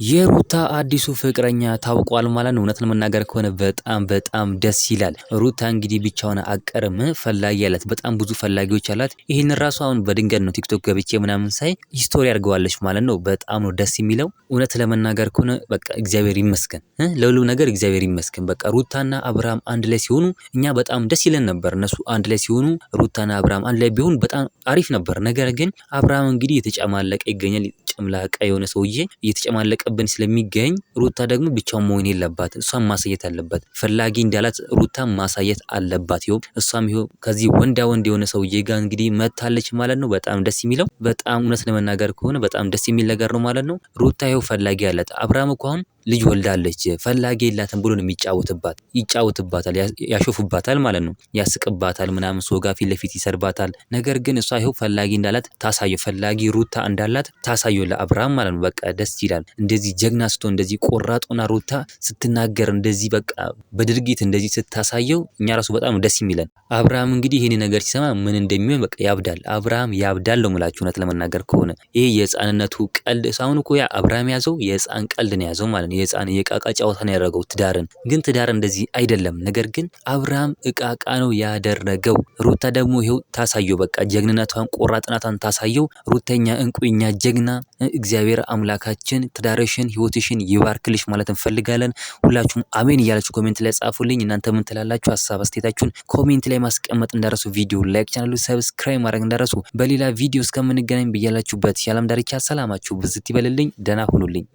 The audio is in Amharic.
የሩታ አዲሱ ፍቅረኛ ታውቋል ማለት ነው። እውነት ለመናገር ከሆነ በጣም በጣም ደስ ይላል። ሩታ እንግዲህ ብቻውን አቀርም ፈላጊ አላት፣ በጣም ብዙ ፈላጊዎች አላት። ይህን ራሱ አሁን በድንገት ነው ቲክቶክ ገብቼ ምናምን ሳይ story አድርገዋለች ማለት ነው። በጣም ነው ደስ የሚለው። እውነት ለመናገር ከሆነ በቃ እግዚአብሔር ይመስገን፣ ለሁሉም ነገር እግዚአብሔር ይመስገን። በቃ ሩታና አብርሃም አንድ ላይ ሲሆኑ እኛ በጣም ደስ ይለን ነበር። እነሱ አንድ ላይ ሲሆኑ ሩታና አብርሃም አንድ ላይ ቢሆኑ በጣም አሪፍ ነበር። ነገር ግን አብርሃም እንግዲህ የተጨማለቀ ይገኛል። ጨምላቃ የሆነ ሰውዬ እየተጨማለቀብን ስለሚገኝ ሩታ ደግሞ ብቻውን መሆን የለባት፣ እሷም ማሳየት አለባት። ፈላጊ እንዳላት ሩታ ማሳየት አለባት። ይኸው እሷም ይኸው ከዚህ ወንዳ ወንድ የሆነ ሰውዬ ጋር እንግዲህ መታለች ማለት ነው። በጣም ደስ የሚለው በጣም እውነት ለመናገር ከሆነ በጣም ደስ የሚል ነገር ነው ማለት ነው። ሩታ ይኸው ፈላጊ አላት። አብርሃም እኮ አሁን ልጅ ወልዳለች ፈላጊ የላትም ብሎ ነው የሚጫወትባት። ይጫወትባታል፣ ያሾፍባታል ማለት ነው። ያስቅባታል ምናምን ሰው ጋር ፊት ለፊት ይሰርባታል። ነገር ግን እሷ ይኸው ፈላጊ እንዳላት ታሳየው፣ ፈላጊ ሩታ እንዳላት ታሳየው ለአብርሃም ማለት ነው። በቃ ደስ ይላል። እንደዚህ ጀግና ስትሆን፣ እንደዚህ ቆራጦና ሩታ ስትናገር፣ እንደዚህ በቃ በድርጊት እንደዚህ ስታሳየው እኛ ራሱ በጣም ደስ የሚለን። አብርሃም እንግዲህ ይህን ነገር ሲሰማ ምን እንደሚሆን በቃ ያብዳል። አብርሃም ያብዳል ነው የምላችሁ እውነት ለመናገር ከሆነ ይሄ የህፃንነቱ ቀልድ አሁን እኮ ያ አብርሃም ያዘው የህፃን ቀልድ ነው ያዘው ማለት ነው። የህፃን የቃቃ ጨዋታ ነው ያደረገው ትዳርን። ግን ትዳር እንደዚህ አይደለም። ነገር ግን አብርሃም እቃቃ ነው ያደረገው። ሩታ ደግሞ ይኸው ታሳየው፣ በቃ ጀግንነቷን ቆራጥናቷን ታሳየው። ሩተኛ እንቁኛ ጀግና፣ እግዚአብሔር አምላካችን ትዳርሽን ህይወትሽን ይባርክልሽ ማለት እንፈልጋለን። ሁላችሁም አሜን እያላችሁ comment ላይ ጻፉልኝ። እናንተ ምን ትላላችሁ? ሀሳብ አስተያየታችሁን comment ላይ ማስቀመጥ እንዳረሱ፣ ቪዲዮ like፣ ቻናሉ subscribe ማድረግ እንዳረሱ። በሌላ ቪዲዮ እስከምንገናኝ ብያላችሁበት የዓለም ዳርቻ ሰላማችሁ ብዝት ይበልልኝ። ደህና ሁኑልኝ።